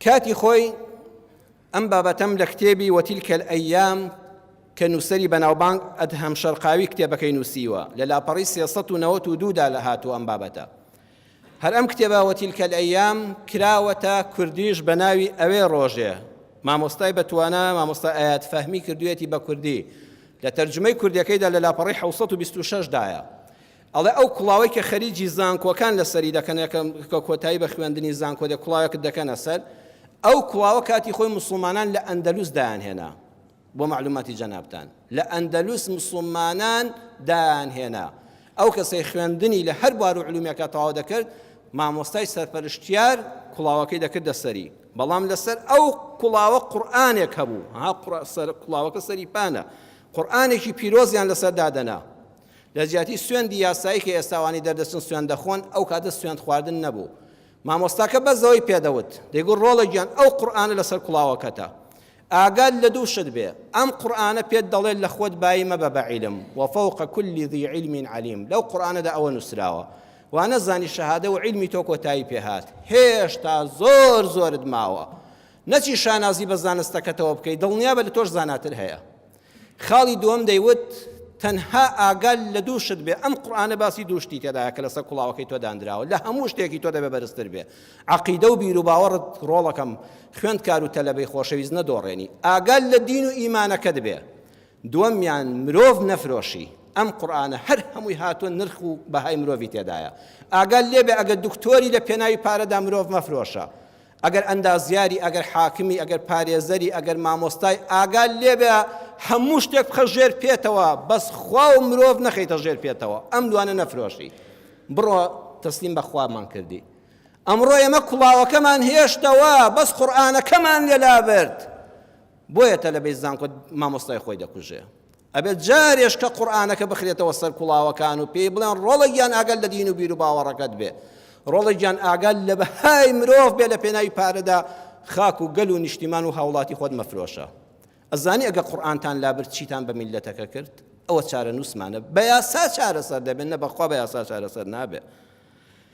کاتی خۆی ئەم بابەتەم لە کتێبی وتلك الأيام کە نووسەری بەناوبانگ ئەدهەم شەرقاوی کتێبەکەی نووسیوە لە لاپەڕی 392 دا لە هاتوو ئەم بابەتە. هەر ئەم کتێبە وتلك الأيام کراوەتە کوردیش بە ناوی ئەوێ ڕۆژێ مامۆستای بەتوانا مامۆستا ئایات فەهمی کردوویەتی بە کوردی لە تەرجومەی کوردیەکەیدا لە لاپەڕەی 726 دایە. ئەڵێ ئەو کوڵاوەی کە خەریجی زانکۆکان لەسەری دەکەن کە کۆتایی بە خوێندنی زانکۆ دێ کوڵاوێکت دەکەنە سەر ئەو کوڵاوە کاتی خۆی موسڵمانان لە ئەندەلوس دایان هێنا بۆ معلوماتی جەنابتان لە ئەندەلوس موسڵمانان دایان هێنا ئەو کەسەی خوێندنی لە هەر بوار و علومێکا تەواو دەکرد مامۆستای سەرپەرشتیار کوڵاوەکەی دەکردە سەری بەڵام لەسەر ئەو کوڵاوە قورئانێک هەبوو ها کوڵاوەکە سەری پانە قورئانێکی پیرۆزیان لەسەر دادەنا لە جیاتی سوێندی یاسایی کە ئێستا ئەوانەی دەردەچن سوێند دەخۆن، ئەو کاتە سوێند خواردن نەبوو. مامۆستاکە بەس ئەوەی پێ دەوت، دەیگوت ڕۆڵە گیان ئەو قورئانە لەسەر کوڵاوەکەتە. ئاگات لە دوو شت بێ، ئەم قورئانە پێت دەڵێت لە خۆت بایی مەبە بە عیلم، وفوق کل ذی علم علیم، لەو قورئانەدا ئەوە نووسراوە. وا نەزانی شەهادە و عیلمی تۆ کۆتایی پێ هات، هێشتا زۆر زۆرت ماوە. نەچی شانازی بە زانستەکەتەوە بکەی، دڵنیابە لە تۆش زاناتر هەیە. خاڵی دووەم دەیوت، تەنها ئاگات لە دوو شت بێ، ئەم قورئانە باسی دوو شتی تێدایە کە لەسەر کوڵاوەکەی تۆ داندراوە، لە هەموو شتێکی تۆ دەبێ بەرزتر بێ، عەقیدە و بیروباوەڕت ڕۆڵەکەم، خوێندکار و تەلەبەی خۆشەویست نەدۆڕێنی، ئاگات لە دین و ئیمانەکەت بێ. دووەمیان مرۆڤ نەفرۆشی، ئەم قورئانە هەر هەمووی هاتووە نرخ و بەهای مرۆڤی تێدایە، ئاگات لێ بێ ئەگەر دکتۆری لە پێناوی پارەدا مرۆڤ مەفرۆشە، ئەگەر ئەندازیاری، ئەگەر حاکمی، ئەگەر پارێزەری، ئەگەر مامۆستای، ئاگات لێبێ هەموو شتێک بخە ژێر پێتەوە، بەس خوا و مرۆڤ نەخەیتە ژێر پێتەوە، ئەم دوانە نەفرۆشی. بڕۆ تەسلیم بە خوامان کردی. ئەمڕۆ ئێمە کوڵاوەکەمان هێشتەوە، بەس قورئانەکەمان لێ لابرد. بۆیە تەلەبەی زانکۆ مامۆستای خۆی دەکوژێ. ئەبێت جارێش کە قورئانەکە بخرێتەوە سەر کوڵاوەکان و پێی بڵێن ڕۆڵە گیان ئاگات لە دین و بیر و باوەڕەکەت بێ ڕۆڵە گیان ئاگات لە بەهای مرۆڤ بێ لە پێناوی پارەدا خاک و گەل و نیشتیمان و هاوڵاتی خۆت مەفرۆشە ئەزانی ئەگە قورئانتان لابرد چیتان بە میللەتەکە کرد ئەوە چارەنووسمانە بە یاسا چارەسەر دەبێت نە بەخوا بە یاسا چارەسەر نابێ.